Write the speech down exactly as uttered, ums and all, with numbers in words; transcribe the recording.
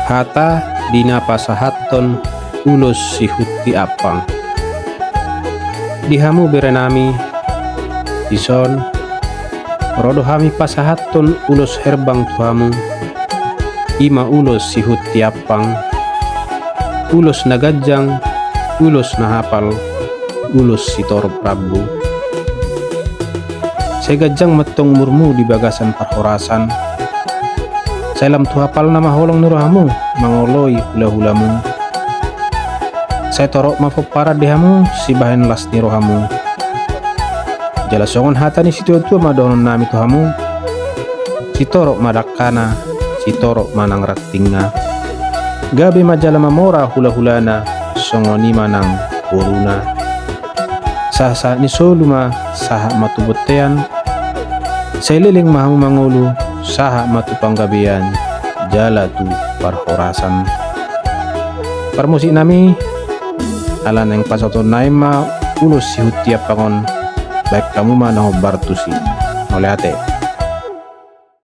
Hata di na pasahathon ulos sihunti ampang. Di hamu berenami, dison ro do hami pasahathon ulos herbang tu hamu. I ma ulos sihunti ampang, ulos na ganjang, ulos na hapal, ulos sitorop rambu. Sai ganjang ma tong umurmu di bagasan parhorasan. Sai lam tu hapalna ma holong ni rohamu mangoloi hulahulamu. Sai torop ma pomparan di hamu sibahen las ni rohamu. Jala songon hata ni situatua ma dohononnami tu hamu: Sitorop ma dangkana, sitorop ma nang rantingna. Gabe ma jala mamora hulahulana, songon i ma nang boruna. Sahatsahat ni solu ma sahat ma tu bontean. Sai leleng ma hamu mangolu, sahat ma tu panggabean jala tu parhorasan. Parmusiknami, ala naeng pasahatonnami ma ulos sihunti ampang on, baen hamu ma na hombar tusi. Mauliate.